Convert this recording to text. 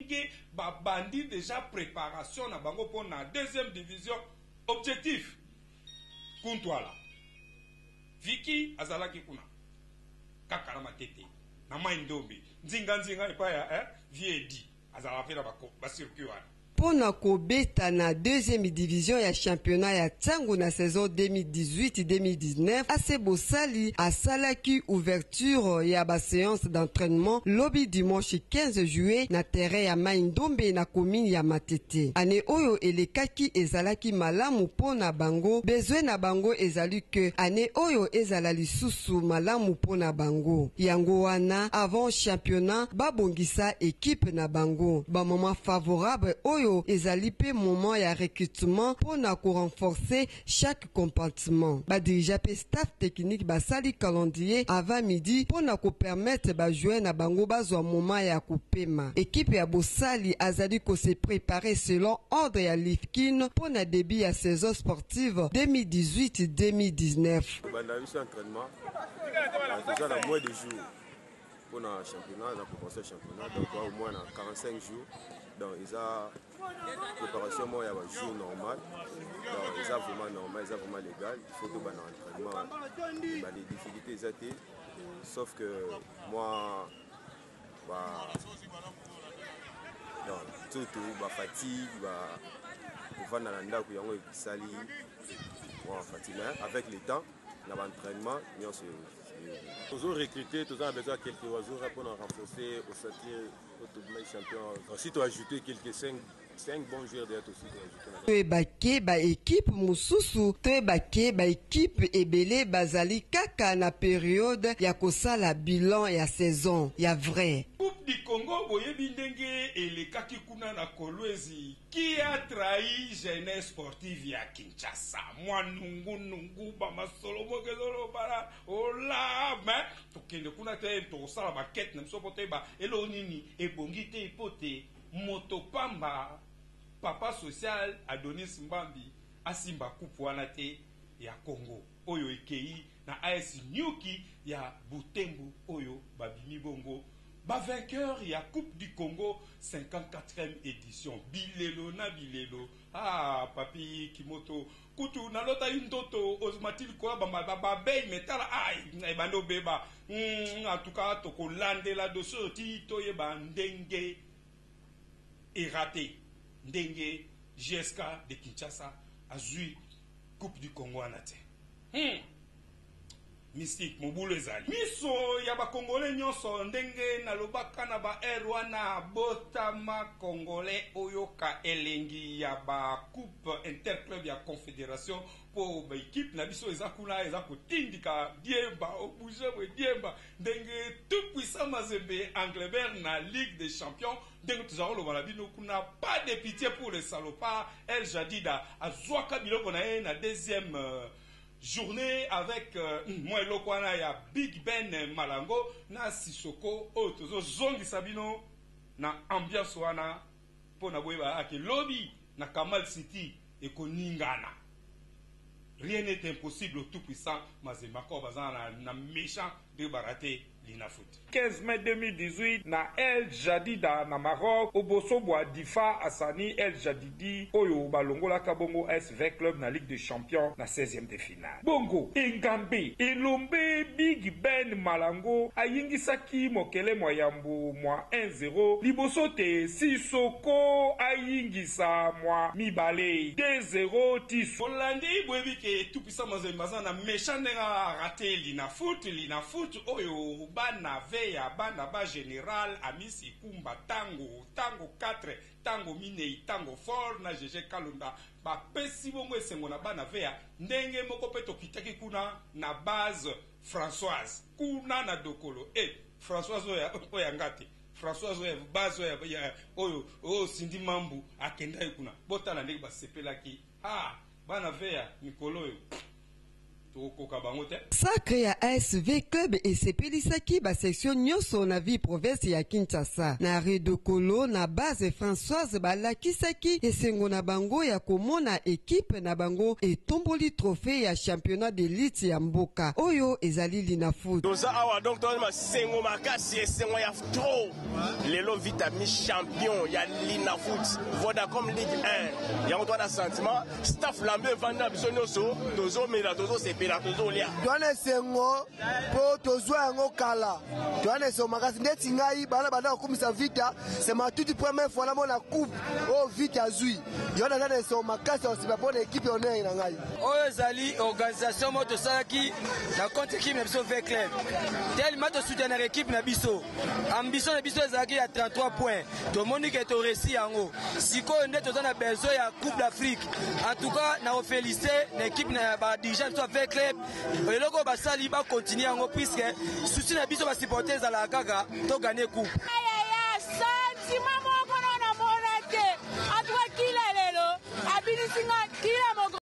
Ndenge babandi dejà preparation na bango mpo na deuxième division. Objectif Kuntwala. Vicky azalaki kuna kaka na Matete na Mai Ndombe nzinga nzinga epai ya eh, Vieux Eddy azalaka mpe na ba circuit wana. Mpo na kobeta na deuxième division ya championnat ya Tshangu na saison 2018-2019, AC Bosali asalaki ouverture ya ba seances d'entrainement lobi dimanche 15 juillet na terrain ya Mayi-Ndombe na commune ya Matete. Annee oyo elekaki ezalaki malamu mpo na bango, besoin na bango ezali que annee oyo ezala lisusu malamu mpo na bango. Yango wana avant championnat babongisa equipe na bango. Ba moments favorables oyo ezali mpe moment ya recrutement mpo na ko renforcer chaque compartiment. Ba dirigeants mpe staff technique basali calendrier avant midi mpo na ko permettre ba joueurs na bango bazwa moment ya kopema. Equipe ya Bosali azali ko se preparer selon ordre ya Lifkin mpo na debut ya saison sportive 2018-2019. Tobanda biso entraînement toza na moins de jours mpona championnat na préparation ya championnat, donc au moins na 45 jours. Donc eza préparation moko ya bajour normal, donc eza vraiment normal, eza vraiment légal. Il faut tobanda entraînement, bande difficulté eza te, sauf que moi ba donc nzoto bafatigue, ba kovanda na ndako yango esali mwa fatigue, mais avec le temps na baentraînement nyonso. Tozo recruter, toza na besoin ya quelques wazora mpona renforcer ossature po tobimaki champion. Si to ajouter quelques 5 bons joueurs deja, tosi to ajouter. Toyeba ke ba equipe mosusu, toyeba ke ba equipe ebele bazali kaka na periode ya kosala bilan ya saison ya vrai. Coupe du Congo, boyebi ndenge elekaki kuna na Kolwezi, qui a trahi jeunesse sportive ya Kinshasa? Mwa nungu nungu, ba masolo moko ezolobana ola, mais tokende kuna te, tokosala bakete na biso mpo toyeba eloko nini ebongi te, mpo te moto pamba papa social Adonis Mbambi asimba coupe wana te ya Congo oyo ekei na AS Nyuki ya Butembo oyo babimi bongo ba vainqueur ya Coupe du Congo 54e édition. Bilelo na bilelo, ah papi Kimoto kutu nalotaki ndoto ozmati likolo babei me tala, ah, ebandi obeba. En tout cas tokolandela dossier oyo ti toyeba ndenge eraté, ndenge JSK de Kinshasa azwi Coupe du Congo wana te. Mystique mobulu ezali miso ya bakongole nyonso. Ndenge nalobaka na ba aire wana, botama congolais oyoka elengi ya bacoupe interclub ya confédération, mpo baekipe na biso eza kuna, eza kotindika diemba obouge boye diemba ndenge tout puissant Mazembe Englebert na Ligue des champions. Ndenge toza koloba na bino kuna, pas de pitié pour les salopards. El Jadida azwaka biloko na ye na deuxième journée avec mwa eloko wana ya Big Ben Malango na Sissoko oyo tozozongisa bino na ambiance wana mpo na boyeba ake lobi na Kamal City ekoningana. Rien n'est impossible au tout puissant Mazembe. Encore baza na méchant de baraté Linafoot. 15 mai 2018 na El Jadida na Maroc, oboso bwa Difa Hassani El Jadidi oyo balongolaka bongo SV Club na Ligue des Champions na 16e de finale. Bongo engambe elombe Big Ben Malango ayingisaki mokele mwa yambo mwa 1-0 liboso te Sissoko ayingisa mwa mibale 2-0 ti Bolandi, boyebi ke tout puissant Mazembe aza na méchant ndenge araté Linafoot. Linafoot oyo bana veya, bana ba général Amisi Kumba, tango tango 4 tango minei tango fort na GG Kalunda bapesi bongo esengo na bana veya. Ndenge moko mpe tokitaki kuna na base Françoise kuna na Dokolo, e Françoise oyo oyo yanga te, Françoise oyo base oyo oyo oyo Sindi Mambu akendaki kuna. Botala ndenge basepelaki. Ah, bana veya mikolo oyo. Tokokoka bango te. Sacre ya ASV Club esepelisaki ba section nionso na ville province ya Kinshasa. Na rue Dokolo, na base Françoise balakisaki esengo na bango ya komona equipe na bango etomboli trophee ya championnat d'elite ya mboka oyo ezali Linafoot. Toza awa donc toza na masengo makasi, esengo ya trop. Lelo Vita mi champion ya Linafoot Vodacom Ligue 1. Yango toza na sentiment staff lambe evandi na biso nyonso, tozomela, tozosepela, tozolia. Toza na esengo mpo tozwa yango kala, toza na esengo makasi. Ndeti ngai bana banda kokumisa Vita, c'est ma toute première fois namona coupe oyo Vita azwi. Yo naza na esengo makasi ya kosepela mpo na ekipe honneur na ngai. Oyo ezali organisation moko tosalaki na compte ekipe na biso V Club, tellement tosoutenaka ekipe na biso. Ambition na biso ezalaki ya 33 points, tomoni ke toresi yango. Sikoyo nde toza na besoin ya Coupe d'Afrique. En tout cas na kofelicite na ekipe na badirigeant biso ya V Club, eloko oyo basali bakontinue yango, puisque souci na biso basupporter ezalaka kaka toganye coupe. Sentiment moko na namona te. En tout cas, kila lelo abinisi nga.